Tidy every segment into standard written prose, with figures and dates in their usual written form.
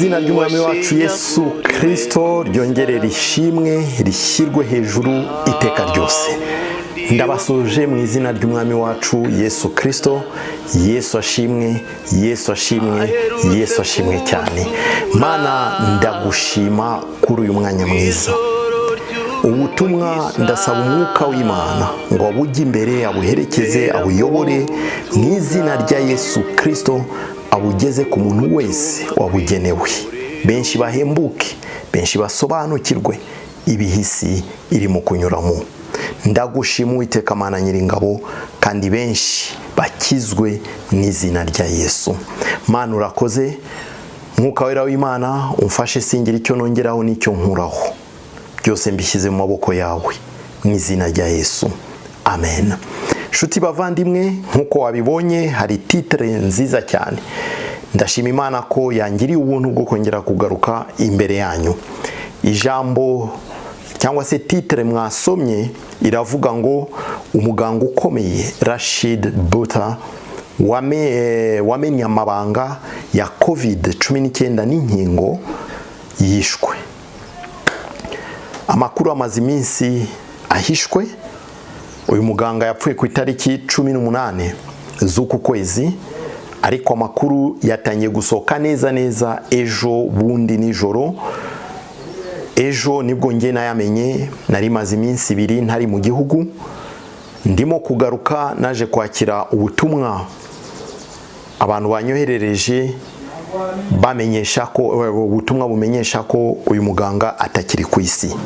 Izina ry'Umwami wacu Yesu Kirisito ryongere rishimwe, rishyirwe hejuru iteka ryose. Ndabasuje mu izina ry'Umwami wacu Yesu Kirisito. Yesu ashimwe, Yesu ashimwe, Yesu ashimwe cyane. Mana, ndagushima kuri uyu mwanya mwiza. Ubutumwa, ndasaba Umwuka w'Imana ngo abujye imbere, abuherekeze, abuyobore mu izina rya Yesu Kirisito, abugeze ku muntu wese wabugenewe. Benshi bahembuke, benshi basobanukirwe ibihisi irimo kunyuramo. Ndagushima, Uwiteka Mana Nyiringabo, kandi benshi bakizwe mu izina rya Yesu. Mana, urakoze. Mwuka Wera w'Imana, umfashe singira icyo nongeraho n'icyo nkuraho, byose mbishyize mu maboko yawe mu izina rya Yesu, amen. Nshuti bavandimwe, nk'uko wabibonye hari titre nziza cyane. Ndashima Imana ko yangiriye ubuntu bwo kongera kugaruka imbere yanyu. Ijambo cyangwa se titre mwasomye iravuga ngo umuganga ukomeye Rashid Buttar wamenye amabanga ya COVID-19 n'inkingo yishwe. Amakuru amaze iminsi ahishwe. Uyu muganga yapfuye ku itariki 18 z'uku kwezi, ariko amakuru yatangiye gusohoka neza neza ejo bundi nijoro. Ejo nibwo njye nayamenye. Nari maze iminsi 2 ntari mu gihugu. Ndimo kugaruka, naje kwakira ubutumwa abantu banyoherereje bamenyesha ko, ubutumwa bumenyesha ko uyu muganga atakiri ku isi.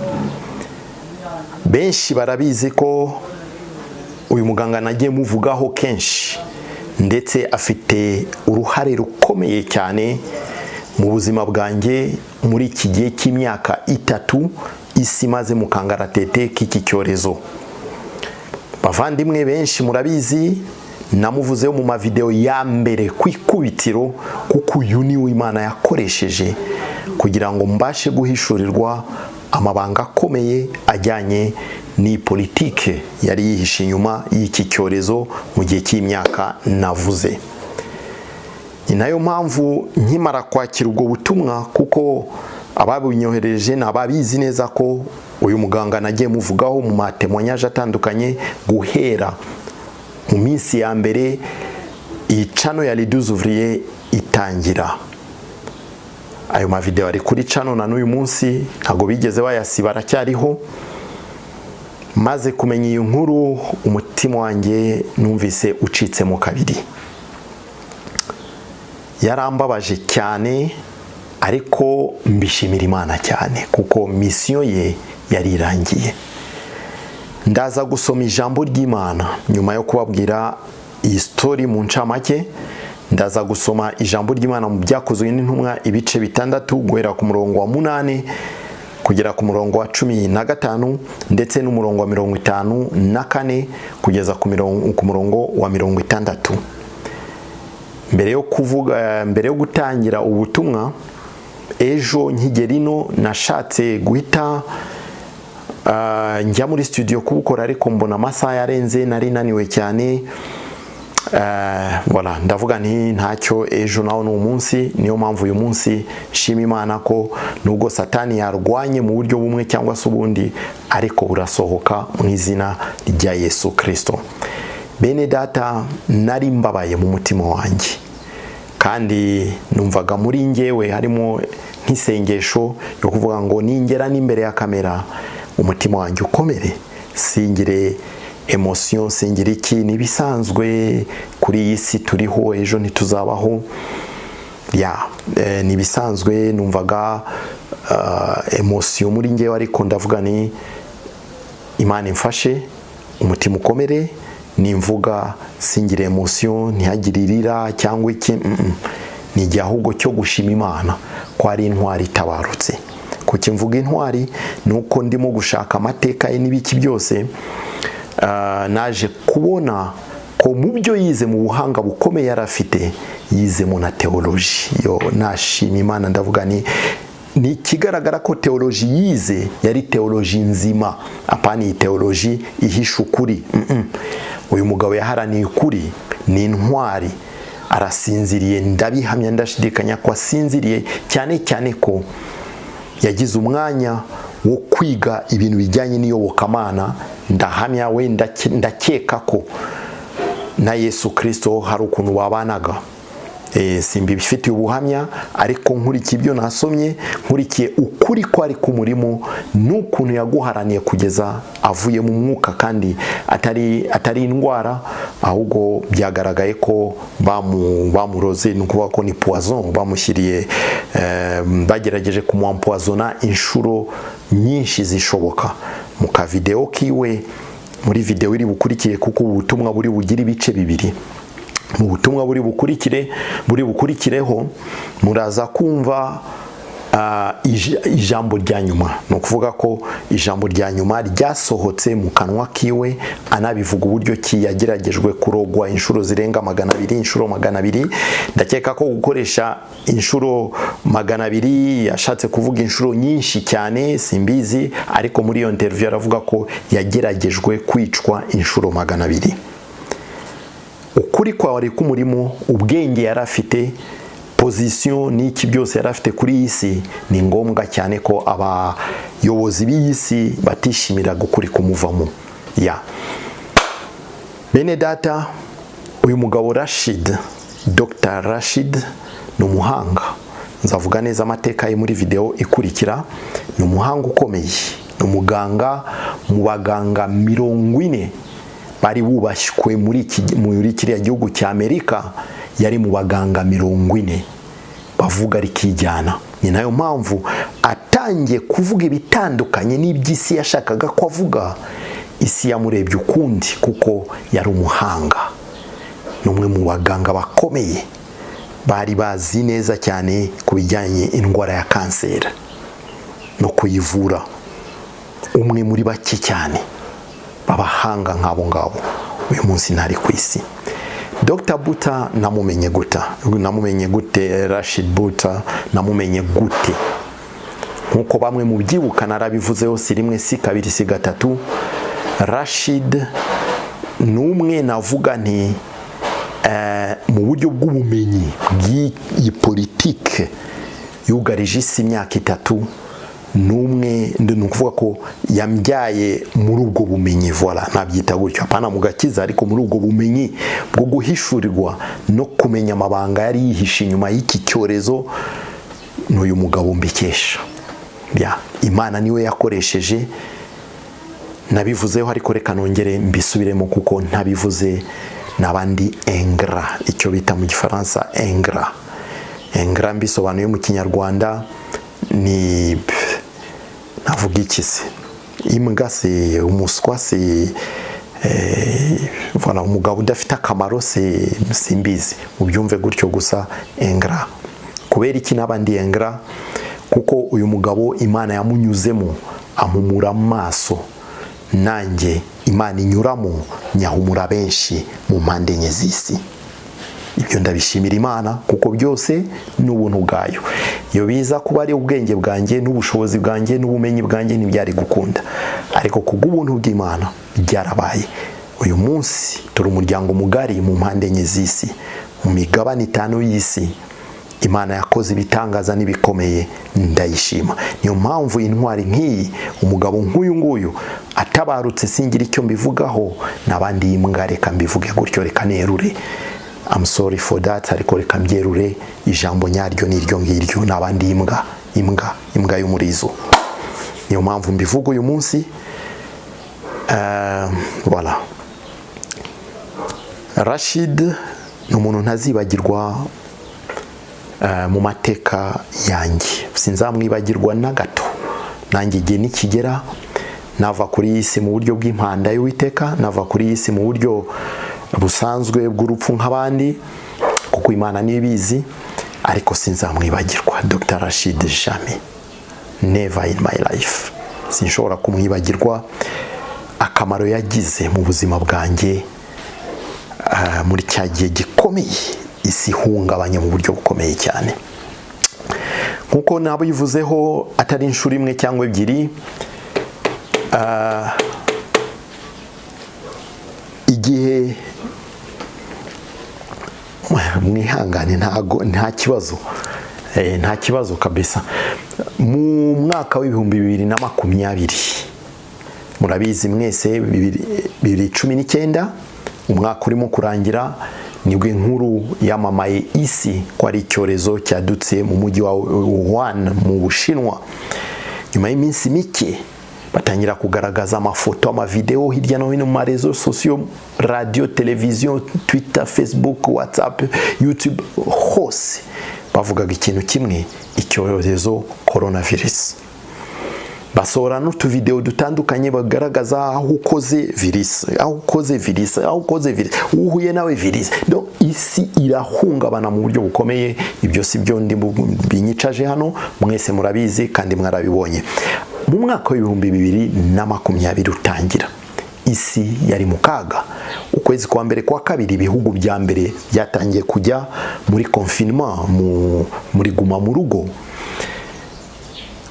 Benshi barabizi ko uyu muganga nagiye muvugaho kenshi, ndetse afite uruhare rukomeye cyane mu buzima bwanjye muri iki gihe cy'imyaka 3 isi imaze mu kangaratete k'iki cyorezo. Bavandimwe, benshi murabizi, namuvuzeho mu mavideo ya mbere ku ikubitiro, kuko uyu ni we Imana yakoresheje kugira ngo mbashe guhishurirwa amabanga akomeye ajyanye ni politike yari yihishe inyuma y'iki cyorezo mu gihe cy'imyaka navuze. Ni nayo mpamvu nkimara kwakira ubwo butumwa, kuko ababinyohereje ni ababizi neza ko uyu muganga nagiye muvugaho mu matémoignages atandukanye guhera mu minsi ya mbere iyi channel ya Leaders Ouvrier itangira. Ayo mavideo ari kuri channel na n'uyu munsi, ntabwo bigeze bayasiba, aracyariho. Maze kumenya iyi nkuru, umutima wanjye numvise ucitsemo kabiri. Yarambabaje cyane, ariko mbishimira Imana cyane kuko mission ye yari irangiye. Ndaza gusoma ijambo ry'Imana nyuma yo kubabwira iyi story mu ncamake. Ndaza gusoma ijambo ry'Imana mu Byakozwe n'Intumwa, ibice 6, guhera ku murongo wa 8 kugera ku murongo wa 15, ndetse n'umurongo wa 54 kugeza ku murongo wa 60. Mbere yo kuvuga, mbere yo gutangira ubutumwa, ejo nkigera ino nashatse guhita njya muri studio kubukora, ariko mbona amasaha yarenze, nari naniwe cyane. Voilà, ndavuga nti ntacyo, ejo nawo ni umunsi. Niyo mpamvu uyu munsi nshima Imana ko nubwo Satani yarwanye mu buryo bumwe cyangwa se ubundi, ariko burasohoka mu izina rya Yesu Kirisito. Bene data, nari mbabaye mu mutima wanjye, kandi numvaga muri njyewe harimo nk'isengesho yo kuvuga ngo ningera n'imbere ya kamera umutima wanjye ukomere, singire émotion, singire iki. N'ibisanzwe kuri iyi si turiho, ejo ntituzabaho. Ya, ni ibisanzwe. Numvaga émotion muri njyewe, ariko ndavuga ni Imana imfashe umutima ukomere, nimvuga singire émotion, ntihagire irira cyangwa iki. Ni igihe ahubwo cyo gushima Imana ko ari intwari itabarutse. Kuki mvuga intwari? Ni uko ndimo gushaka amateka ye n'ibiki byose, naje kubona ko mu byo yize, mu buhanga bukomeye yari afite, yizemo na théologie. Yo, nashima Imana, ndavuga ni ikigaragara ko théologie yize yari théologie nzima, apana iyi théologie ihisha ukuri. Uyu mugabo yaharaniye ukuri, ni intwari. Arasinziriye, ndabihamya, ndashidikanya ko asinziriye, cyane cyane ko yagize umwanya wo kwiga ibintu bijyanye n'iyobokamana. Ndahamya we, ndakeka ko na Yesu Kirisito hari ukuntu babanaga. Simbifitiye ubuhamya, ariko nkurikiye ibyo nasomye, nkurikiye ukuri kwari kumurimo n'ukuntu yaguharaniye kugeza avuye mu mwuka, kandi atari indwara, ahubwo byagaragaye ko bamuroze. Ni ukuvuga ko ni poison bamushyiriye, bagerageje kumuempoisonna inshuro nyinshi zishoboka. Mu kavideo kiwe, muri video iri bukurikire, kuko ubutumwa buri bugire ibice bibiri, mu butumwa buri bukurikire, buri bukurikireho, muraza kumva ijambo rya nyuma. Ni ukuvuga ko ijambo rya nyuma ryasohotse mu kanwa kiwe, anabivuga uburyo ki yageragejwe kurogwa inshuro zirenga 200, inshuro 200. Ndakeka ko gukoresha inshuro 200 yashatse kuvuga inshuro nyinshi cyane, simbizi, ariko muri iyo interview aravuga ko yageragejwe kwicwa inshuro 200. Ukuri kwawe ari kumurimo, ubwenge yari afite, position n'iki byose yari afite kuri iyi si, ni ngombwa cyane ko abayobozi b'iyi si batishimiraga ukuri kumuvamo. Ya bene data, uyu mugabo Rashid, Dr Rashid, ni umuhanga. Nzavuga neza amateka ye muri video ikurikira. Ni umuhanga ukomeye, ni umuganga mu baganga 40 bari bubashywe muri kiriya gihugu cya Amerika. Yari mu baganga 40 bavuga rikijyana. Ni nayo mpamvu atangiye kuvuga ibitandukanye n'iby'isi yashakaga ko avuga, isi yamurebye ukundi, kuko yari umuhanga. Ni umwe mu baganga bakomeye bari bazi neza cyane ku bijyanye indwara ya kanseri no kuyivura. Umwe muri bake cyane b'abahanga nk'abo ngabo, uyu munsi ntari ku isi. Dr Buta namumenye guta? Namumenye gute? Rashid Buta namumenye gute? Nk'uko bamwe mu byibuka, narabivuzeho si rimwe, si kabiri, si gatatu. Rashid ni umwe navuga nti mu buryo bw'ubumenyi bw'iyi politike yugarije isi imyaka 3, ni umwe, ni ukuvuga ko yambyaye muri ubwo bumenyi. Voilà, nabyita gutyo, apana mu gakiza, ariko muri ubwo bumenyi bwo guhishurirwa no kumenya amabanga yari yihishe inyuma y'iki cyorezo, ni uyu mugabo mbikesha. Ya Imana niwe yakoresheje. Nabivuzeho, ariko reka nongere mbisubiremo, kuko ntabivuze n'abandi ingrat, icyo bita mu Gifaransa ingrat. Ingrat mbisobanuye mu Kinyarwanda ni, navuga iki se? Imbwa se? Umuswa se? Voilà, umugabo udafite akamaro se? Simbizi, mubyumve gutyo gusa, ingrat. Kubera iki n'abandi ingrat? Kuko uyu mugabo Imana yamunyuzemo ampumura amaso, nanjye Imana inyuramo nyahumura benshi mu mpande enye z'isi. Ibyo ndabishimira Imana, kuko byose ni ubuntu bwayo. Iyo biza kuba ari ubwenge bwanjye n'ubushobozi bwanjye n'ubumenyi bwanjye, ntibyari gukunda, ariko kubw'ubuntu bw'Imana byarabaye. Uyu munsi turi umuryango mugari mu mpande enye z'isi, mu migabane itanu y'isi. Imana yakoze ibitangaza n'ibikomeye, ndayishima. Niyo mpamvu intwari nk'iyi, umugabo nk'uyu nguyu atabarutse singira icyo mbivugaho, n'abandi imbwa. Reka mbivuge gutyo, reka nerure. I'm sorry for that, ariko reka mbyerure, ijambo nyaryo ni iryo ngiryo, n'abandi imbwa, imbwa, imbwa y'umurizo. Niyo mpamvu mbivuga uyu munsi. Voilà, Rashid ni umuntu ntazibagirwa mu mateka yanjye, sinzamwibagirwa na gato. Nanjye igihe nikigera, nava kuri iyi si mu buryo bw'impanda y'Uwiteka, nava kuri iyi si mu buryo busanzwe bw'urupfu nk'abandi, kuko Imana niyo ibizi, ariko sinzamwibagirwa Dr Rashid. Jamais, never in my life, sinshobora kumwibagirwa, akamaro yagize mu buzima bwanjye muri cya gihe gikomeye isi ihungabanye mu buryo bukomeye cyane. Nk'uko nabivuzeho atari inshuro imwe cyangwa ebyiri, igihe Mwihangane, ntago nta kibazo. Nta kibazo kabisa. Mu mwaka wa 2020, murabizi mwese, 2019, umwaka urimo kurangira, nibwo inkuru yamamaye isi ko ari icyorezo cyadutse mu mujyi wa Wuhan mu Bushinwa. Nyuma y'iminsi mike batangira kugaragaza amafoto, amavideo hirya no hino mu ma réseaux sociaux, radio, televiziyo, Twitter, Facebook, WhatsApp, YouTube, hose bavugaga ikintu kimwe: icyorezo coronavirus. Basohora n'utuvideo dutandukanye bagaragaza aho ukoze virus, aho ukoze virus, aho ukoze virus, uhuye nawe virus. Donc isi irahungabana mu buryo bukomeye. Ibyo si byo ndi binyicaje hano, mwese murabizi kandi mwarabibonye. Mu mwaka wa 2020 utangira, isi yari mu kaga. Ukwezi kwa mbere, kwa kabiri, ibihugu bya mbere byatangiye kujya muri confinement, muri guma mu rugo.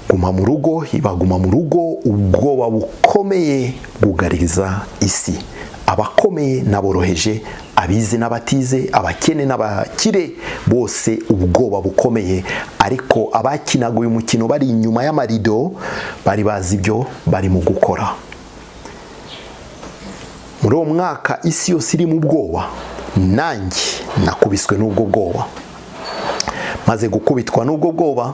Guma mu rugo ibaguma mu rugo, ubwoba bukomeye bwugariza isi, abakomeye n'aboroheje, abize n'abatize, abakene n'abakire, bose ubwoba bukomeye. Ariko abakinaga uyu mukino bari inyuma y'amarido bari bazi ibyo barimo gukora. Muri uwo mwaka isi yose iri mu bwoba, nanjye nakubiswe n'ubwo bwoba. Maze gukubitwa n'ubwo bwoba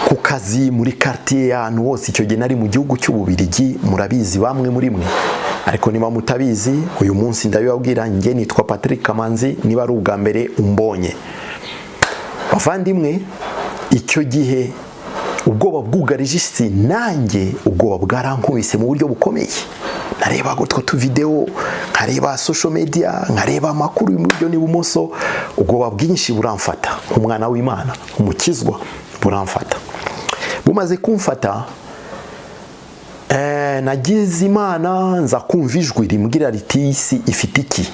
ku kazi, muri quartier, ahantu hose, icyo gihe nari mu gihugu cy'Ububirigi, murabizi bamwe muri mwe, ariko niba mutabizi uyu munsi ndabibabwira. Njye nitwa Patrick Kamanzi, niba ari ubwa mbere umbonye. Bavandimwe, icyo gihe ubwoba bwugarije isi, nanjye ubwoba bwarankubise mu buryo bukomeye. Nareba utwo tuvideo, nkareba social media, nkareba amakuru iburyo n'ibumoso, ubwoba bwinshi buramfata nk'umwana w'Imana, umukizwa, buramfata. Bumaze kumfata, nagize Imana nza kumva ijwi rimbwira riti: "Isi ifite iki?"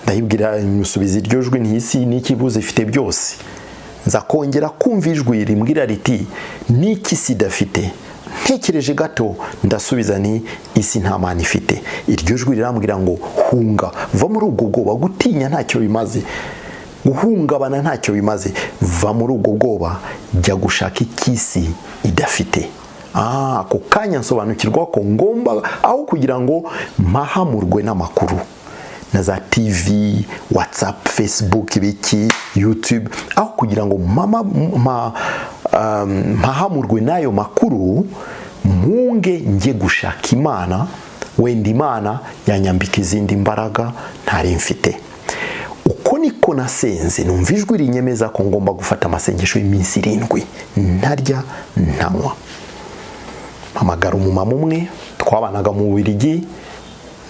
Ndayibwira, musubiza iryo jwi nti: "Isi n'ikibuze ifite byose." Nza kongera kumva ijwi rimbwira riti: "Niki isi idafite?" Ntekereje gato ndasubiza ni: "Isi nta Mana ifite." Iryo jwi rirambwira ngo: "Hunga, va muri ubwo bwoba. Gutinya ntacyo bimaze, guhungabana ntacyo bimaze. Va muri ubwo bwoba, jya gushaka icy'isi idafite." Ako kanya nsobanukirwa ko ngomba, aho kugira ngo mpahamurwe n'amakuru na za TV, WhatsApp, Facebook, ibiki, YouTube, aho kugira ngo mpahamurwe n'ayo makuru, mpunge njye gushaka Imana. Wenda Imana yanyambika izindi mbaraga ntari mfite. Uko niko nasenze, numva ijwi rinyemeza ko ngomba gufata amasengesho y'iminsi 7 ntarya ntanywa. Mpamagara umumama umwe twabanaga mu Bubiligi,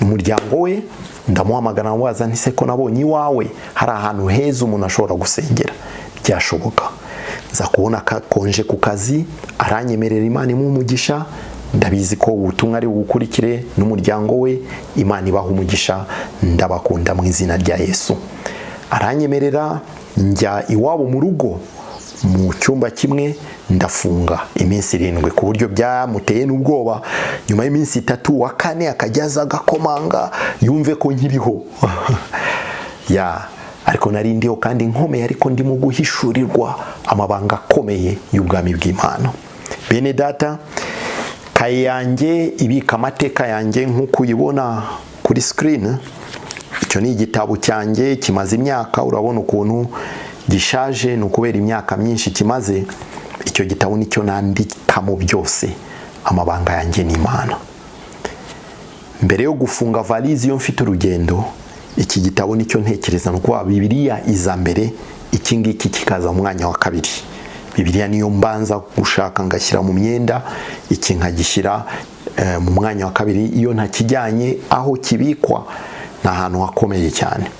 umuryango we, ndamuhamagara mubaza nti: "Se ko nabonye iwawe hari ahantu heza umuntu ashobora gusengera, byashoboka?" Nza kubona konje ku kazi, aranyemerera. Imana imuha umugisha. Ndabizi ko ubutumwa ari bukurikire n'umuryango we. Imana ibaha umugisha, ndabakunda mu izina rya Yesu. Aranyemerera, njya iwabo mu rugo mu cyumba kimwe, ndafunga iminsi 7, ku buryo byamuteye n'ubwoba. Nyuma y'iminsi 3, wa kane akajya aza agakomanga yumve ko nkiriho ya, ariko nari ndiho kandi nkomeye, ariko ndimo guhishurirwa amabanga akomeye y'ubwami bw'Imana. Bene data, kaye yanjye ibika amateka yanjye nk'uko uyibona kuri screen, icyo ni igitabo cyanjye kimaze imyaka. Urabona ukuntu gishaje, ni ukubera imyaka myinshi kimaze. Icyo gitabo nicyo nandikamo byose, amabanga yanjye n'Imana. Mbere yo gufunga valise, iyo mfite urugendo, iki gitabo nicyo ntekereza. Ni ukuvuga Bibiliya iza mbere, iki ngiki kikaza mu mwanya wa kabiri. Bibiliya niyo mbanza gushaka ngashyira mu myenda, iki nkagishyira mu mwanya wa kabiri. Iyo ntakijyanye aho kibikwa, ni ahantu hakomeye cyane.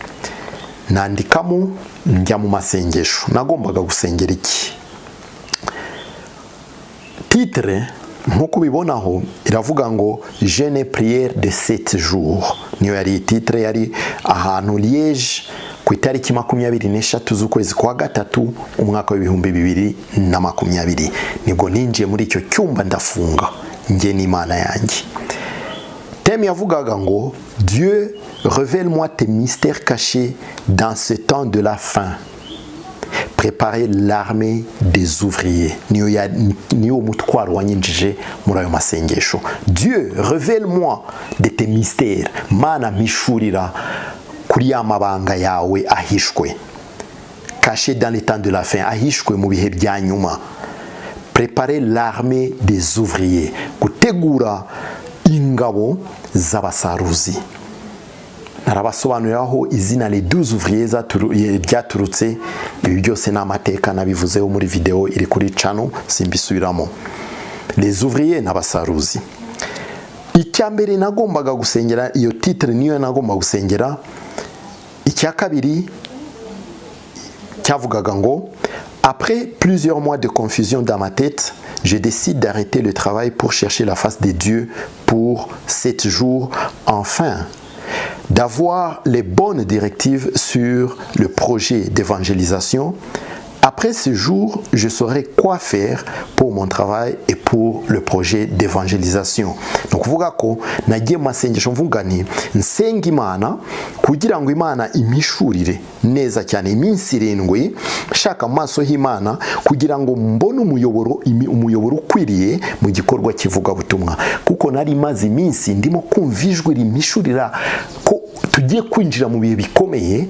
Nandikamo, njya mu masengesho. Nagombaga gusengera iki? Titre nk'uko ubibonaho iravuga ngo "Jeûne prière de 7 jours". Niyo yari titre. Yari ahantu Liège ku itariki 23 z'ukwezi kwa gatatu, umwaka wa 2020. Nibwo ninjiye muri icyo cyumba, ndafunga, njye n'Imana yanjye. Thème yavugaga ngo "Dieu Révèle-moi tes mystères cachés dans ce temps de la fin. Préparer l'armée des ouvriers." Niyo mutwaro wanyinjije muri ayo masengesho. "Dieu, révèle-moi de tes mystères." Mana, mpishurira kuri ya mabanga yawe ahishwe. "Caché dans les temps de la fin", ahishwe mu bihe bya nyuma. "Préparer l'armée des ouvriers", gutegura ingabo z'abasaruzi. Narabasobanurira aho izina "les 12 ouvriers" ryaturutse. Ibi byose ni amateka, nabivuzeho muri video iri kuri channel, simbisubiramo. Les ouvriers n'abasaruzi. Icya mbere nagombaga gusengera, iyo titre niyo nagomba gusengera. Icya kabiri cyavugaga ngo: "Après plusieurs mois de confusion dans ma tête, je décide d'arrêter le travail pour chercher la face de Dieu pour 7 jours, enfin d'avoir les bonnes directives sur le projet d'évangélisation. Après ce jour, je saurai quoi faire pour mon travail et pour le projet d'évangélisation." Ni ukuvuga ko nagiye mu masengesho mvuga nti nsenga Imana kugira ngo Imana impishurire neza cyane, iminsi 7 nshaka mu maso h'Imana kugira ngo mbone umuyoboro, umuyoboro ukwiriye mu gikorwa kivugabutumwa, kuko nari maze iminsi ndimo kumva ijwi rimpishurira ko tugiye kwinjira mu bihe bikomeye,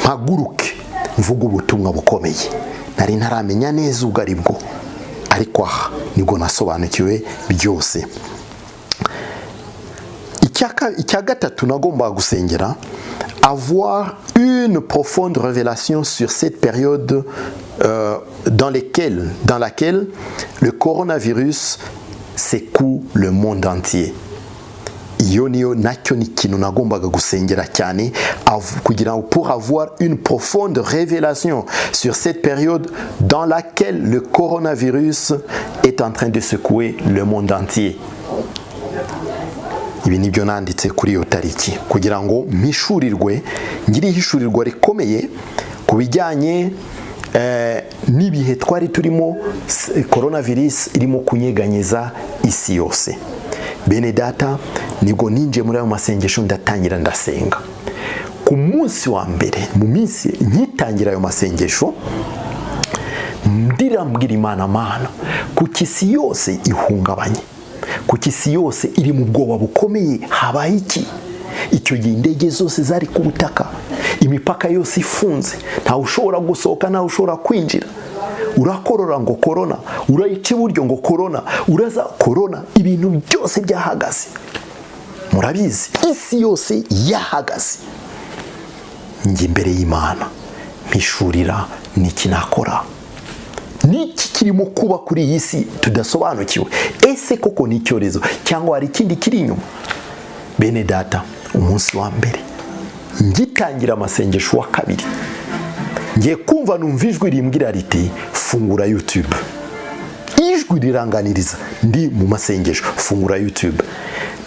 mpaguruke mvuga ubutumwa bukomeye. Nari ntaramenya neza ubwo ari bwo, ariko aha nibwo nasobanukiwe byose. Icya gatatu nagombaga gusengera: "Avoir une profonde révélation sur cette période dans laquelle le coronavirus secoue le monde entier." Iyo niyo nacyo ni ikintu nagombaga gusengera cyane, kugira ngo "pour avoir une profonde révélation sur cette période dans laquelle le coronavirus est en train de secouer le monde entier." Ibi nibyo nanditse kuri iyo tariki kugira ngo mpishurirwe, ngire ihishurirwa rikomeye ku bijyanye n'ibihe twari turimo, coronavirus irimo kunyeganyeza isi yose. Bene data, nibwo ninjiye muri ayo masengesho, ndatangira ndasenga. Ku munsi wa mbere, mu minsi nkitangira ayo masengesho, ndirambwira Imana: "Mana, kuko isi yose ihungabanye, kuko isi yose iri mu bwoba bukomeye, habaye iki?" Icyo gihe indege zose zari ku butaka, imipaka yose ifunze, ntawe ushobora gusohoka, ntawe ushobora kwinjira. Urakorora ngo korona, urayica iburyo ngo korona, uraza korona, ibintu byose byahagaze. Murabizi, isi yose yahagaze. Njye imbere y'Imana: "Mpishurira niki nakora, niki kirimo kuba kuri iyi si tudasobanukiwe? Ese koko ni icyorezo cyangwa hari ikindi kiri inyuma?" Bene data, umunsi wa mbere ngitangira amasengesho, wa kabiri, ngiye kumva numva ijwi rimbwira riti: "Fungura YouTube." Ijwi riranganiriza ndi mu masengesho: "Fungura YouTube."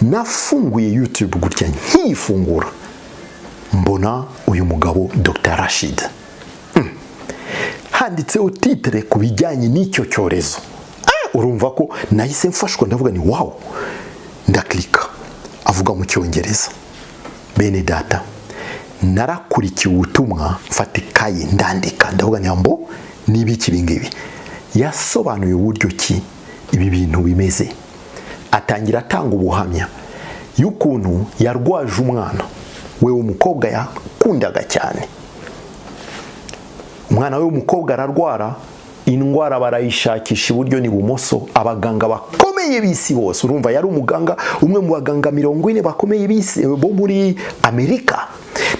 Nafunguye YouTube gutya, nkiyifungura mbona uyu mugabo Dr Rashid, handitseho titre ku bijyanye n'icyo cyorezo. Urumva ko nahise mfashwa, ndavuga ni wow, ndakilika, avuga mu Cyongereza. Bene data, narakurikiye ubutumwa, mfata ikayi ndandika, ndavuga nyambo n'ibiki ibi ngibi. Yasobanuye uburyo ki ibi bintu bimeze, atangira atanga ubuhamya y'ukuntu yarwaje umwana we w'umukobwa yakundaga cyane. Umwana we w'umukobwa ararwara indwara, barayishakisha iburyo n'ibumoso, abaganga bakomeye b'isi bose. Urumva yari umuganga, umwe mu baganga 40 bakomeye b'isi bo muri Amerika.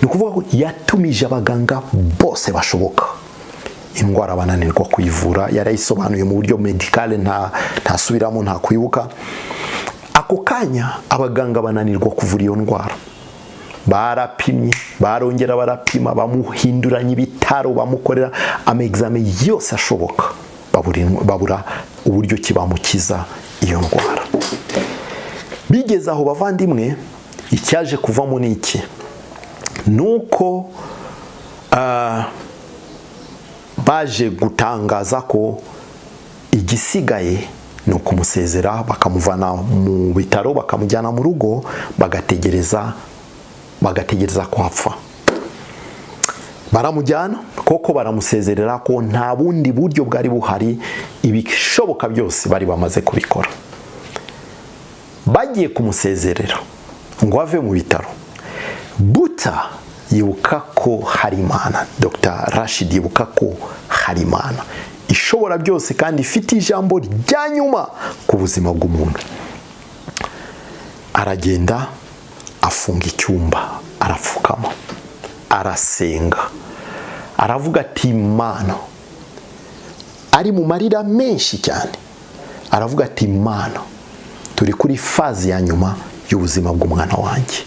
Ni ukuvuga ko yatumije abaganga bose bashoboka, indwara bananirwa kuyivura. Yarayisobanuye mu buryo médical, ntasubiramo, nta kwibuka. Ako kanya abaganga bananirwa kuvura iyo ndwara. Barapimye, barongera barapima, bamuhinduranya ibitaro, bamukorera ama examen yose ashoboka, babura uburyo ki bamukiza iyo ndwara. Bigeze aho, bavandimwe, icyaje kuvamo ni iki? Ni uko baje gutangaza ko igisigaye ni ukumusezera, bakamuvana mu bitaro bakamujyana mu rugo, bagategereza Bagategereza ko apfa. Baramujyana koko, baramusezerera ko nta bundi buryo bwari buhari, ibishoboka byose bari bamaze kubikora. Bagiye kumusezerera ngo ave mu bitaro, Buta yibuka ko hari Imana. Dr Rashid yibuka ko hari Imana ishobora byose kandi ifite ijambo rya nyuma ku buzima bw'umuntu. Aragenda, afunga icyumba, arapfukama, arasenga, aravuga ati: "Imana," ari mu marira menshi cyane, aravuga ati: "Imana, turi kuri phase ya nyuma y'ubuzima bw'umwana wanjye.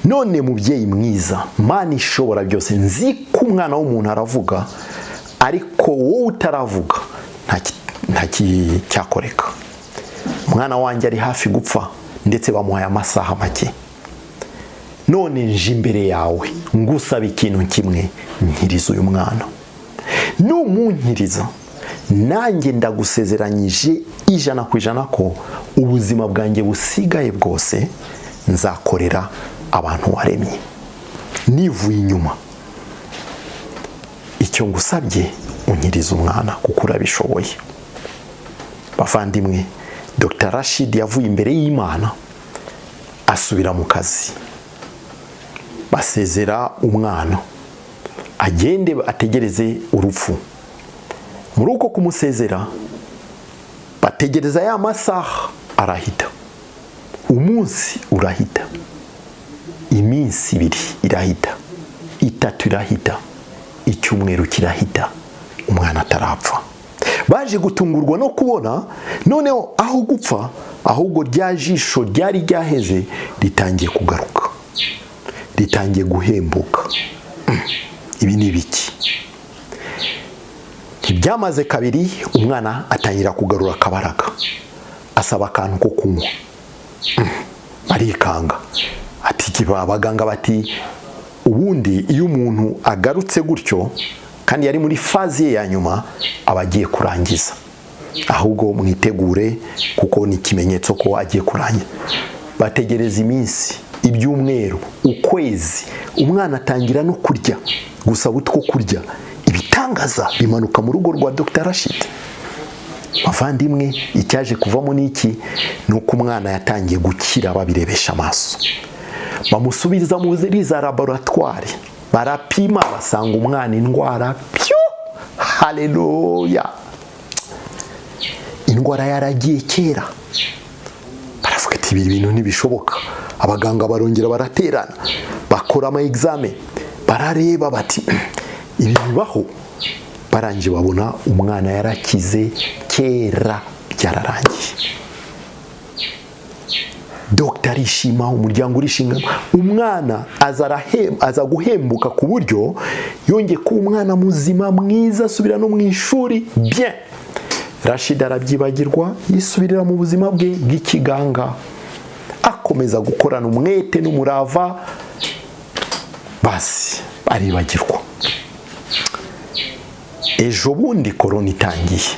None mubyeyi mwiza, Mana ishobora byose, nzi ko umwana w'umuntu aravuga, ariko wowe utaravuga nta cyakoreka. Umwana wanjye ari hafi gupfa, ndetse bamuhaye amasaha make. None nje imbere yawe ngusaba ikintu kimwe: nkiriza uyu mwana. Numunkiriza, nanjye ndagusezeranyije 100% ko ubuzima bwanjye busigaye bwose nzakorera abantu waremye nivuye inyuma. Icyo ngusabye, unkiriza umwana kuko urabishoboye." Bavandimwe, Dr Rashid yavuye imbere y'Imana, asubira mu kazi. Basezera umwana agende ategereze urupfu. Muri uko kumusezera, bategereza ya masaha arahita, umunsi urahita, iminsi 2 irahita, 3 irahita, icyumweru kirahita, umwana atarapfa. Baje gutungurwa no kubona noneho aho gupfa, ahubwo rya jisho ryari ryaheze ritangiye kugaruka, ritangiye guhembuka. Ibi ni ibiki? Ntibyamaze kabiri, umwana atangira kugarura akabaraga, asaba akantu ko kunywa. Arikanga, ati abaganga bati: "Ubundi iyo umuntu agarutse gutyo kandi yari muri phase ye ya nyuma, aba agiye kurangiza. Ahubwo mwitegure, kuko ni ikimenyetso ko agiye kurangiza." Bategereza iminsi, ibyumweru, ukwezi, umwana atangira no kurya, gusaba utwo kurya. Ibitangaza bimanuka mu rugo rwa Dr Rashid. Bavandimwe, icyaje kuvamo ni iki? Ni uko umwana yatangiye gukira babirebesha amaso. Bamusubiza muri za laboratwari, barapima, basanga umwana indwara pyo, haleluya, indwara yaragiye kera. Baravuga ati: "Ibi bintu ntibishoboka." Abaganga barongera baraterana, bakora ama examen, barareba bati: "Ibi bibaho?" Barangije babona umwana yarakize kera, byararangiye. Dogita arishima, umuryango urishima. Umwana aza guhembuka ku buryo yongeye kuba umwana muzima mwiza, asubira no mu ishuri bien. Rashid arabyibagirwa, yisubirira mu buzima bwe bw'ikiganga, akomeza gukorana umwete n'umurava. Basi aribagirwa. Ejo bundi korona itangiye,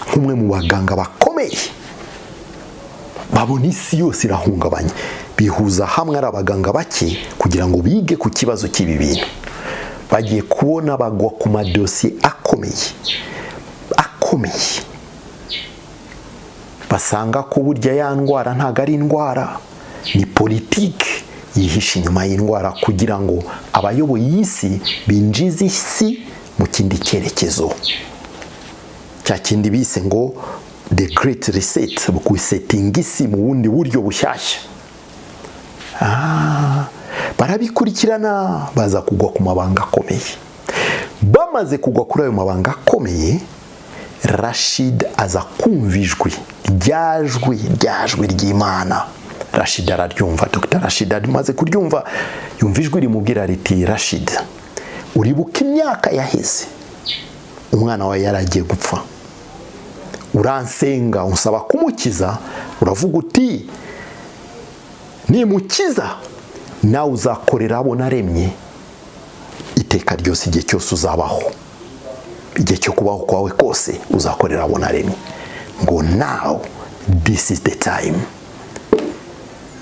nk'umwe mu baganga bakomeye, babona isi yose irahungabanye, bihuza hamwe ari abaganga bake kugira ngo bige ku kibazo cy'ibi bintu. Bagiye kubona, bagwa ku madosiye akomeye akomeye, basanga ko burya ya ndwara ntabwo ari indwara, ni politiki yihishe inyuma y'indwara kugira ngo abayoboye iyi si binjize isi mu kindi cyerekezo, cya kindi bise ngo the Great Reset, gusetinga isi mu bundi buryo bushyashya. Barabikurikirana, baza kugwa ku mabanga akomeye. Bamaze kugwa kuri ayo mabanga akomeye, Rashid aza kumva ijwi, ryajwi ryajwi ry'Imana. Rashid araryumva. Dr Rashid amaze kuryumva, yumva ijwi rimubwira riti: "Rashid, uribuka imyaka yaheze umwana wawe yari agiye gupfa, uransenga, unsaba kumukiza, uravuga uti nimukiza nawe uzakorera abo naremye iteka ryose, igihe cyose uzabaho, igihe cyo kubaho kwawe kose uzakorera abo naremye. Ngo now this is the time."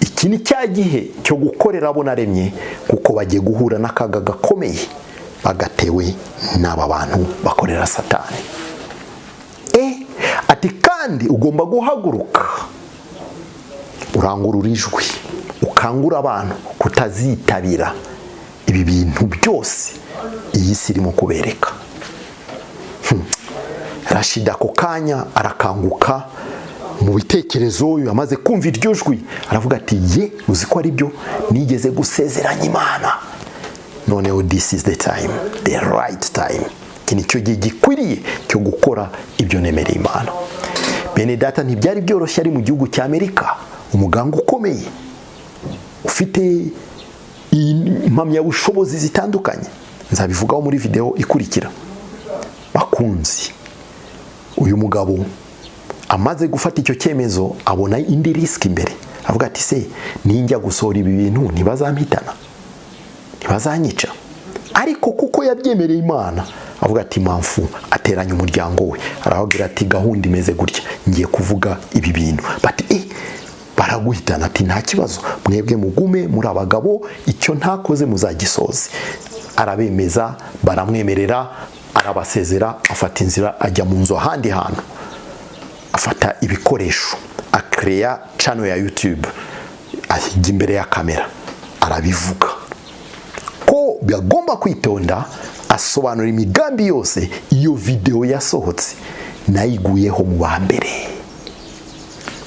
Icyo gihe kirageze. Iki ni cya gihe cyo gukorera abo naremye, kuko bagiye guhura n'akaga gakomeye bagatewe n'aba bantu bakorera Satani. Ati kandi ugomba guhaguruka urangurura ijwi, ukangura abantu kutazitabira ibi bintu byose iyi si irimo kubereka. Rashida ako kanya arakanguka mu bitekerezo. Amaze kumva iryo jwi aravuga ati: "Ye, uzi ko ari byo nigeze gusezeranya Imana? Noneho this is the time, the right time. Iki ni cyo gihe gikwiriye cyo gukora ibyo nemereye Imana." Bene data, ntibyari byoroshye. Ari mu gihugu cya Amerika, umuganga ukomeye ufite impamyabushobozi zitandukanye, nzabivugaho muri videwo ikurikira. Bakunzi, uyu mugabo amaze gufata icyo cyemezo abona indi risk imbere. Avuga ati: "Se ninjya gusohora ibi bintu ntibazampitana, ntibazanyica?" Ariko kuko yabyemereye Imana, avuga ati mpamvu ateranya umuryango we, arababwira ati: "Gahunda imeze gutya, ngiye kuvuga ibi bintu." Bati: "Eh, baraguhitana." Ati: "Nta kibazo, mwebwe mugume muri abagabo, icyo ntakoze muzagisoze." Arabemeza, baramwemerera, arabasezera, afata inzira ajya mu nzu ahandi hantu, afata ibikoresho, akereya channel ya YouTube, ajya imbere ya kamera, arabivuga ko bagomba kwitonda, asobanura imigambi yose. Iyo videwo yasohotse nayiguyeho mu ba mbere,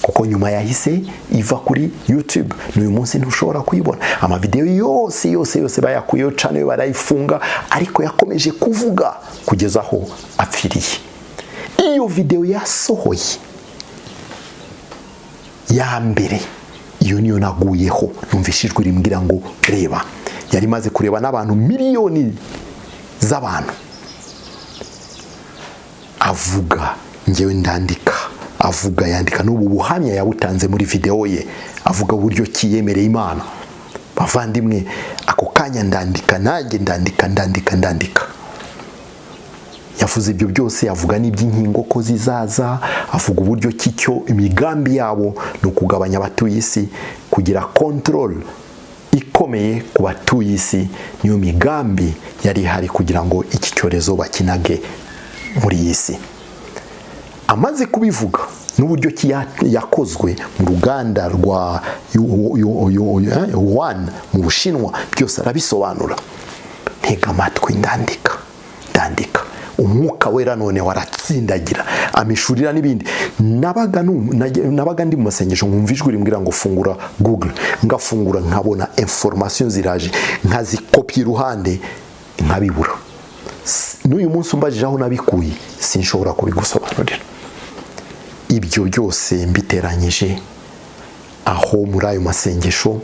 kuko nyuma yahise iva kuri YouTube. N'uyu munsi ntushobora kuyibona. Amavidewo yose yose yose bayakuyeho, channel barayifunga, ariko yakomeje kuvuga kugeza aho apfiriye. Iyo videwo yasohoye ya mbere, iyo niyo naguyeho. Numvishe ijwi rimbwira ngo: "Reba." Yari imaze kureba n'abantu, miliyoni z'abantu. Avuga, ngewe ndandika. Avuga, yandika. N'ubu buhamya yabutanze muri videwo ye, avuga uburyo kiyemereye Imana. Bavandimwe, ako kanya ndandika nanjye, ndandika, ndandika, ndandika. Yavuze ibyo byose, avuga n'iby'inkingo ko zizaza, avuga uburyo cy'icyo imigambi yabo ni ukugabanya abatuye isi, kugira control ikomeye ku batuye isi. Niyo migambi yari ihari kugira ngo iki cyorezo bakinage muri iyi si. Amaze kubivuga n'uburyo ki yakozwe mu ruganda rwa Wuhan mu Bushinwa, byose arabisobanura. Ntega amatwi, ndandika, ndandika. Umwuka Wera none waratsindagira, amishurira n'ibindi. Nabaga ndi mu masengesho, nkumva ijwi rimbwira ngo: "Fungura Google." Ngafungura, nkabona information ziraje, nkazikopiya iruhande, nkabibura. N'uyu munsi umbajije aho nabikuye sinshobora kubigusobanurira. Ibyo byose mbiteranyije, aho muri ayo masengesho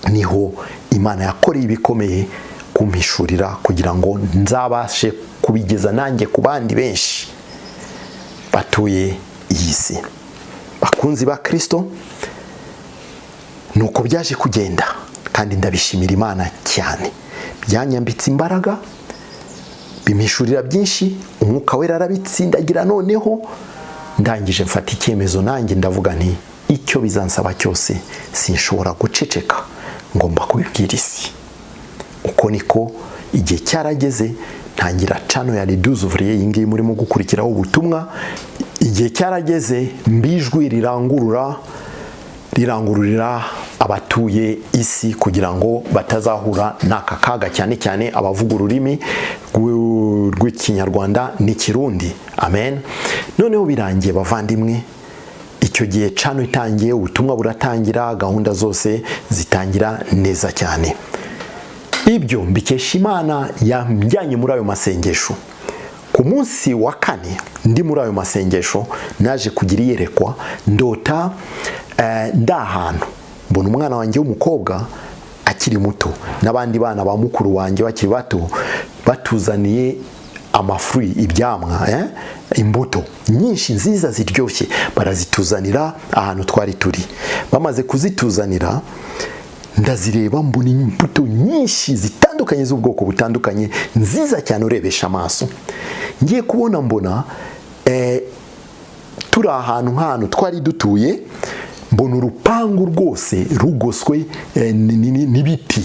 niho Imana yakoreye ibikomeye kumpishurira, kugira ngo nzabashe kubigeza nanjye ku bandi benshi batuye iyi si. Bakunzi ba Kirisito, ni uko byaje kugenda, kandi ndabishimira Imana cyane. Byanyambitse imbaraga, bimpishurira byinshi, Umwuka Wera arabitsindagira. Noneho ndangije mfata icyemezo nanjye, ndavuga nti: "Icyo bizansaba cyose sinshobora guceceka, ngomba kubibwira isi." Uko niko igihe cyarageze ntangira channel ya Riduzuvuriye, iyi ngiyi murimo gukurikiraho ubutumwa. Igihe cyarageze mbijwi rirangurura, rirangururira abatuye isi kugira ngo batazahura n'aka kaga, cyane cyane abavuga ururimi rw'Ikinyarwanda n'Ikirundi. Amen. Noneho birangiye, bavandimwe, icyo gihe channel itangiye, ubutumwa buratangira, gahunda zose zitangira neza cyane. Ibyo mbikesha Imana yamjyanye muri ayo masengesho. Ku munsi wa kane ndi muri ayo masengesho, naje kugira iyerekwa. Ndota ndi ahantu, mbona umwana wanjye w'umukobwa akiri muto n'abandi bana ba mukuru wanjye bakiri bato, batuzaniye amafruits, ibyamwa, imbuto nyinshi nziza ziryoshye, barazituzanira ahantu twari turi. Bamaze kuzituzanira, ndazireba, mbona imbuto nyinshi zitandukanye, z'ubwoko butandukanye, nziza cyane urebesha amaso. Ngiye kubona mbona turi ahantu, nk'ahantu twari dutuye. Mbona urupangu rwose rugoswe n'ibiti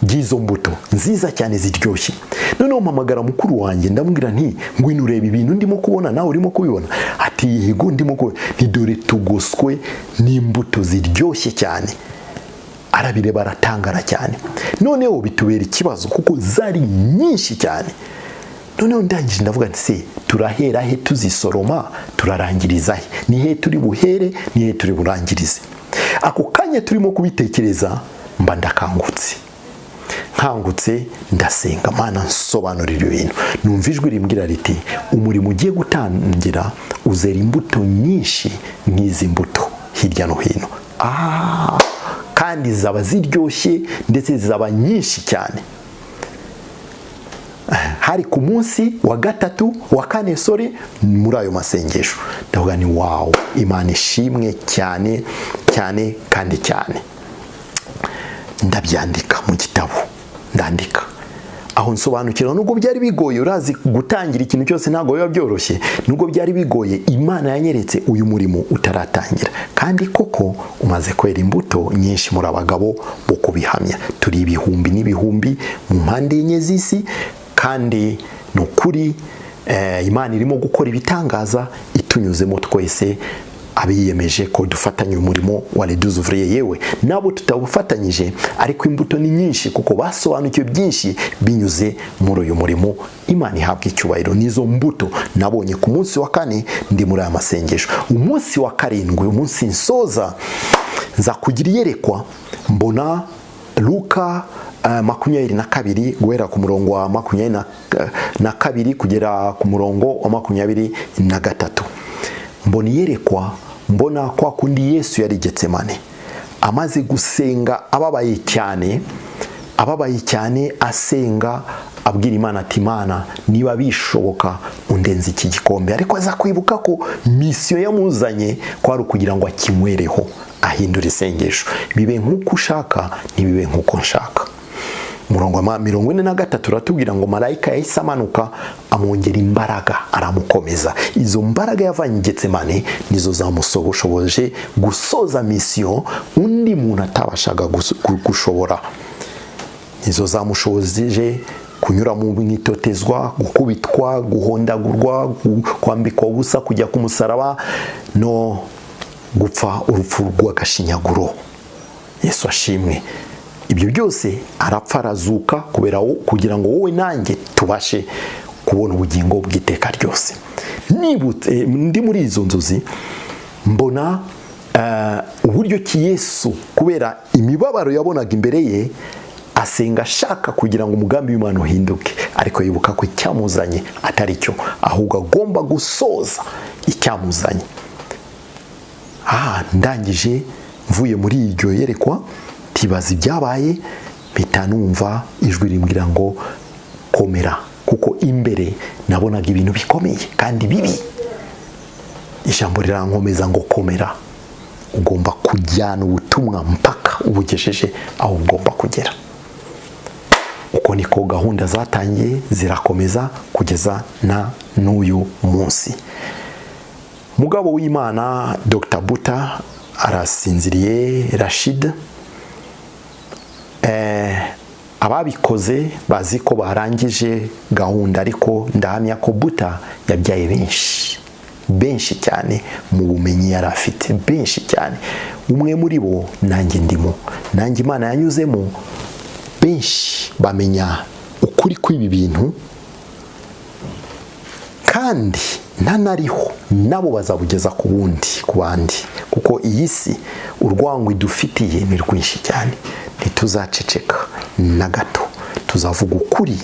by'izo mbuto nziza cyane ziryoshye. Noneho mpamagara mukuru wanjye, ndamubwira nti: "Ngwino ureba ibintu ndimo kubona, nawe urimo kubibona?" Ati: "Yego, ndimo kubona." Nti: "Dore tugoswe n'imbuto ziryoshye cyane." Arabireba, aratangara cyane. Noneho bitubera ikibazo kuko zari nyinshi cyane. Noneho ndangije ndavuga nti: "Se turahera he tuzisoroma? Turarangiriza he? Ni he turi buhere? Ni he turi burangirize?" Ako kanya turimo kubitekereza, mba ndakangutse. Nkangutse ndasenga: "Mana, nsobanurira ibintu." Numva ijwi rimbwira riti: "Umurimo ugiye gutangira uzera imbuto nyinshi nk'izi mbuto hirya no hino, kandi zaba ziryoshye, ndetse zizaba nyinshi cyane." Hari ku munsi wa gatatu, wa kane, sorry, muri ayo masengesho. Ndavuga ni: "Wow, Imana ishimwe cyane cyane kandi cyane." Ndabyandika mu gitabo, ndandika aho nsobanukirwa. Nubwo byari bigoye, urazi gutangira ikintu cyose ntabwo biba byoroshye, nubwo byari bigoye, Imana yanyeretse uyu murimo utaratangira, kandi koko umaze kwera imbuto nyinshi. Muri abagabo bo kubihamya, turi ibihumbi n'ibihumbi mu mpande enye z'isi, kandi ni ukuri Imana irimo gukora ibitangaza itunyuzemo twese abiyemeje ko dufatanya umurimo wa Les Douze Ouvriers, yewe nabo tutawufatanyije, ariko imbuto ni nyinshi kuko basobanukiwe byinshi binyuze muri uyu murimo. Imana ihabwa icyubahiro. N'izo mbuto nabonye ku munsi wa kane ndi muri aya masengesho. Umunsi wa karindwi, umunsi nsoza, nza kugira iyerekwa, mbona Luka 22, guhera ku murongo wa 22 kugera ku murongo wa 23. Mbona iyerekwa, mbona kwa kundi Yesu yari Getsemane amaze gusenga, ababaye cyane, ababaye cyane, asenga abwira Imana ati: "Imana, niba bishoboka undenze iki gikombe." Ariko aza kwibuka ko mission yamuzanye kwari ukugira ngo akinywereho, ahindura isengesho: "Bibe nk'uko ushaka, ntibibe nk'uko nshaka." Umurongo wa 43 uratubwira ngo marayika yahise amanuka, amwongera imbaraga, aramukomeza. Izo mbaraga yavanye i Getsemane nizo zamushoboje gusoza mission undi muntu atabashaga gushobora, nizo zamushoboje kunyura mu itotezwa, gukubitwa, guhondagurwa, kwambikwa ubusa, kujya ku musaraba no gupfa urupfu rw'agashinyaguro. Yesu ashimwe. Ibyo byose arapfa, arazuka kubera kugira ngo wowe nanjye tubashe kubona ubugingo bw'iteka ryose. Nibutse ndi muri izo nzozi, mbona uburyo ki Yesu, kubera imibabaro yabonaga imbere ye, asenga ashaka kugira ngo umugambi w'Imana uhinduke, ariko yibuka ko icyamuzanye atari cyo, ahubwo agomba gusoza icyamuzanye. Ndangije mvuye muri iryo yerekwa, ntibaza ibyabaye, mpita numva ijwi rimbwira ngo: "Komera," kuko imbere nabonaga ibintu bikomeye kandi bibi. Ijambo rirankomeza ngo: "Komera, ugomba kujyana ubutumwa mpaka ubugejeje aho ugomba kugera." Uko niko gahunda zatangiye, zirakomeza kugeza na n'uyu munsi. Mugabo w'Imana Dr Buta arasinziriye, Rashid. Ababikoze bazi ko barangije gahunda, ariko ndahamya ko Buta yabyaye benshi, benshi cyane mu bumenyi yari afite, benshi cyane. Umwe muri bo nanjye ndimo, nanjye Imana yanyuzemo benshi bamenya ukuri kw'ibi bintu, kandi ntanariho nabo bazabugeza ku wundi, ku bandi, kuko iyi si urwango idufitiye ni rwinshi cyane. Ntituzaceceka na gato, tuzavuga ukuri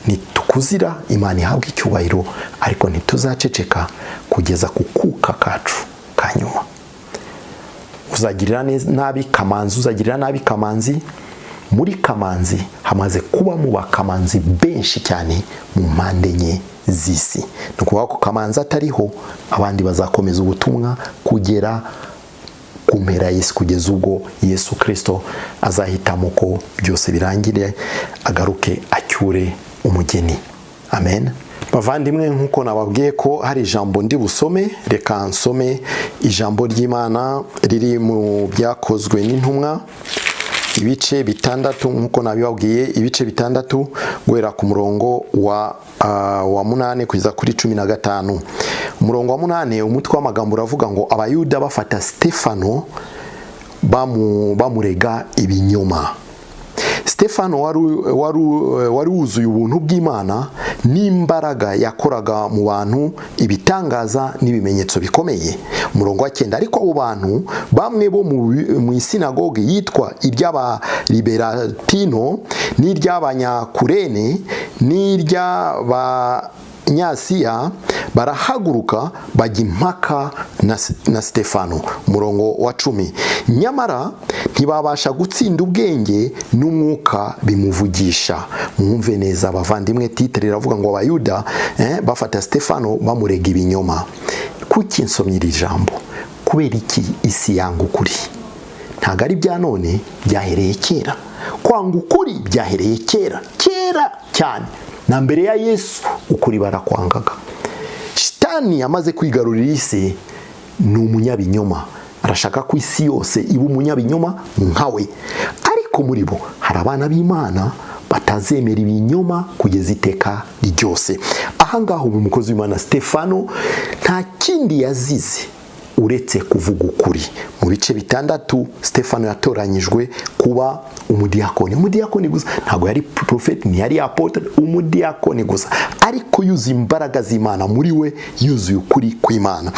nitukuzira. Imana ihabwa icyubahiro, ariko ntituzaceceka kugeza ku kuka kacu ka nyuma. Uzagirira nabi Kamanzi, uzagirira nabi Kamanzi. Muri Kamanzi hamaze kuba mu bakamanzi benshi cyane mu mpande enye z'isi. Ni ukuvuga ko Kamanzi atariho, abandi bazakomeza ubutumwa kugera ku mpera y'isi, kugeza ubwo Yesu Kirisito azahitamo ko byose birangire, agaruke acyure umugeni. Amen. Bavandimwe, nk'uko nababwiye ko hari ijambo ndi busome, reka nsome ijambo ry'Imana riri mu Byakozwe n'Intumwa, ibice 6, nk'uko nabibabwiye, ibice 6, guhera ku murongo wa 8 kugeza kuri 15. Umurongo wa 8, umutwe w'amagambo uravuga ngo: "Abayuda bafata Stefano bamurega ibinyoma." Stefano wari wuzuye ubuntu bw'Imana n'imbaraga, yakoraga mu bantu ibitangaza n'ibimenyetso bikomeye. Umurongo wa 9: "Ariko abo bantu bamwe bo mu isinagoge yitwa iry'Abaliberatino n'iry'Abanyakurene n'iry'Abanyasiya barahaguruka, bajya impaka na Stefano." Umurongo wa 10: "Nyamara ntibabasha gutsinda ubwenge n'umwuka bimuvugisha." Mwumve neza, abavandimwe, titre iravuga ngo: "Abayuda bafata Stefano bamurega ibinyoma." Kuki nsomye iri jambo? Kubera iki isi yanga ukuri? Ntabwo ari bya none, byahereye kera. Kwanga ukuri byahereye kera, kera cyane, na mbere ya Yesu ukuri barakwangaga. Shitani amaze kwigarurira isi, ni umunyabinyoma, arashaka ko isi yose iba umunyabinyoma nkawe. Ariko muri bo hari abana b'Imana batazemera ibinyoma kugeza iteka ryose. Ahangaha ubu umukozi w'Imana Stefano nta kindi yazize uretse kuvuga ukuri. Mu bice 6, Stefano yatoranyijwe kuba umudiyakoni, umudiyakoni gusa. Ntabwo yari porofeti, ntiyari apôtre, umudiyakoni gusa, ariko yuzuye imbaraga z'Imana muri we, yuzuye ukuri kw'Imana.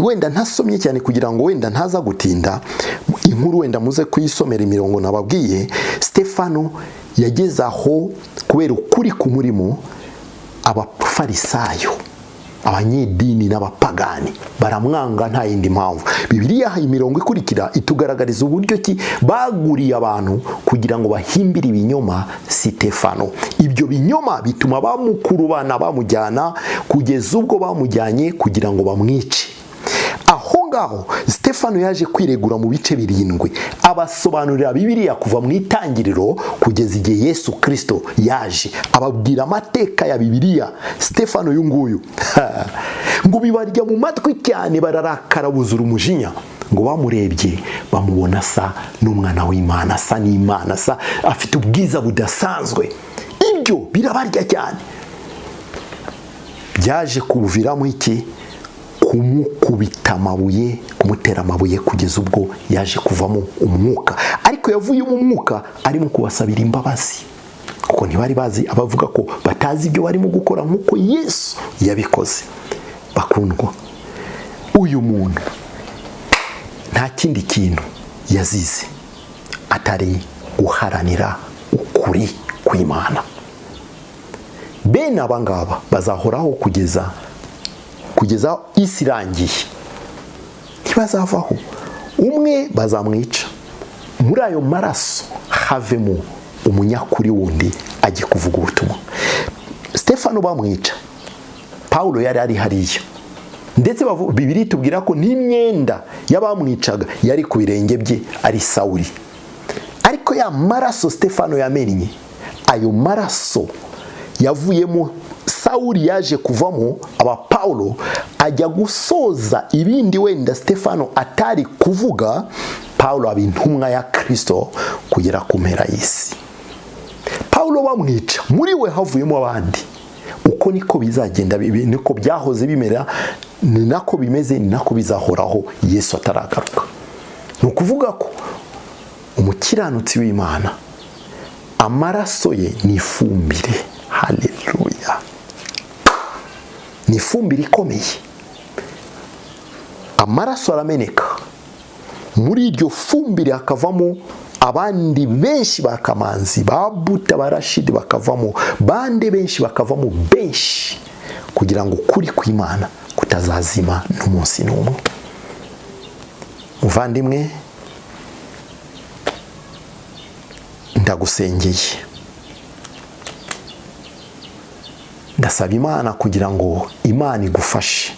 Wenda ntasomye cyane kugira ngo wenda ntaza gutinda inkuru, wenda muze kuyisomera imirongo nababwiye. Stefano yageze aho kubera ukuri k'umurimo, Abafarisayo, abanyedini n'abapagani baramwanga nta yindi mpamvu. Bibiliya imirongo ikurikira itugaragariza uburyo ki baguriye abantu kugira ngo bahimbire ibinyoma Sitefano. Ibyo binyoma bituma bamukurubana, bamujyana kugeza ubwo bamujyanye kugira ngo bamwice. Aho ngaho Stefano yaje kwiregura mu bice 7, abasobanurira Bibiliya kuva mu itangiriro kugeza igihe Yesu Kirisito yaje, ababwira amateka ya Bibiliya. Stefano uyu nguyu ngo bibarya mu matwi cyane, bararakara, buzura umujinya. Ngo bamurebye bamubona asa n'umwana w'Imana, asa n'Imana, asa afite ubwiza budasanzwe. Ibyo birabarya cyane. Byaje kuviramo iki? Kumukubita amabuye, kumutera amabuye, kugeza ubwo yaje kuvamo umwuka. Ariko yavuyemo umwuka arimo kubasabira imbabazi, kuko ntibari bazi, abavuga ko batazi ibyo barimo gukora, nk'uko Yesu yabikoze. Bakundwa, uyu muntu nta kindi kintu yazize atari guharanira ukuri kw'Imana. Bene aba ngaba bazahoraho kugeza isi irangiye, ntibazavaho. Umwe bazamwica, muri ayo maraso havemo umunyakuri wundi ajye kuvuga ubutumwa. Stefano bamwica, Pawulo yari ari hariya, ndetse Bibiliya itubwira ko n'imyenda y'abamwicaga yari ku birenge bye, ari Sawuri. Ariko ya maraso Stefano yamennye, ayo maraso yavuyemo Sawuri, yaje kuvamo aba Pawulo, ajya gusoza ibindi wenda Stefano atari kuvuga. Pawulo aba intumwa ya Kirisito kugera ku mpera y'isi. Pawulo bamwica, muri we havuyemo abandi. Uko niko bizagenda, niko byahoze bimera, ni nako bimeze, ni nako bizahoraho Yesu ataragaruka. Ni ukuvuga ko umukiranutsi w'Imana, amaraso ye ni ifumbire. Haleluya! Ni ifumbire ikomeye. Amaraso arameneka, muri iryo fumbire hakavamo abandi benshi, ba Kamanzi, ba Buta, ba Rashidi, bakavamo bande benshi, bakavamo benshi, kugira ngo ukuri kw'Imana kutazazima n'umunsi n'umwe. Muvandimwe, ndagusengeye, ndasaba Imana kugira ngo Imana igufashe,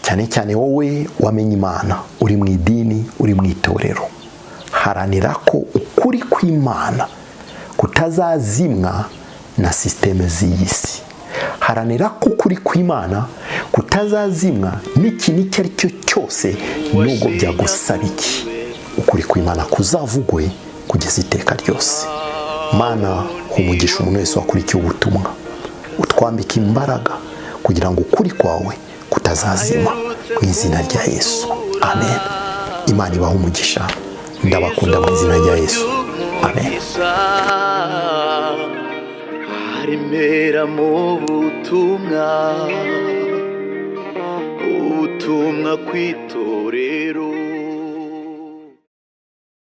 cyane cyane wowe wamenye Imana, uri mu idini, uri mu itorero. Haranira ko ukuri kw'Imana kutazazimwa na système z'iyi si. Haranira ko ukuri kw'Imana kutazazimwa n'ikintu icyo ari cyo cyose, nubwo byagusaba iki. Ukuri kw'Imana kuzavugwe kugeza iteka ryose. Mana, umugisha umuntu wese wakurikiye ubutumwa, utwambika imbaraga kugira ngo ukuri kwawe kutazazima, mu izina rya Yesu, amen. Imana ibaha umugisha. Ndabakunda mu izina rya Yesu, amen. Haremera mu butumwa, ubutumwa kwita.